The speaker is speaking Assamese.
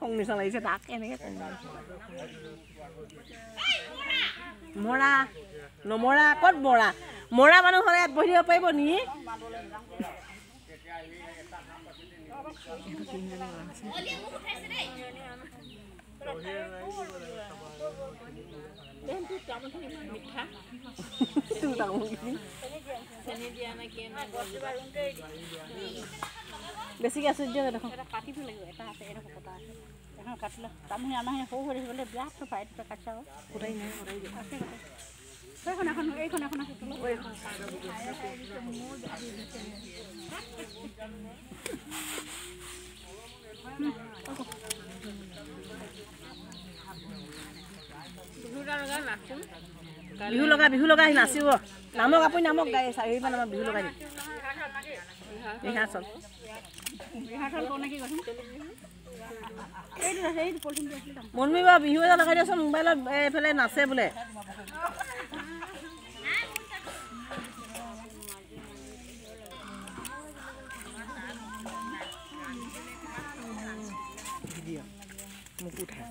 খং নিচিনা লাগিছে তাক এনেকৈ। মৰা নমৰা ক'ত, মৰা মৰা মানুহ হ'লে ইয়াত বহি দিব পাৰিব নি? বেছিকৈ আছে দিয়ক। এডোখৰ কাটিব লাগিব। এটা আছে, এডোখৰ কটা আছে। এখন কাটিলে তামোল আমাৰ সৰু হৈ দেখিবলৈ বিৰাট চফা। এইটো কাটিছে আকৌ। কুটাই নাই, কুটাই দিয়ক। আছে, সেইখন এখন, এইখন এখন আছে। বিহু লগা, বিহু লগা আহি নাচিব। নামক, আপুনি নামক, গাই চাৰিওমান নামক, বিহু লগাই দিম। ৰিহাৰ্চল মনমি বা বিহু এটা লগাই দিয়কচোন মোবাইলত। এইফালে নাচে বোলে। ভিডিঅ' মোক উঠাই।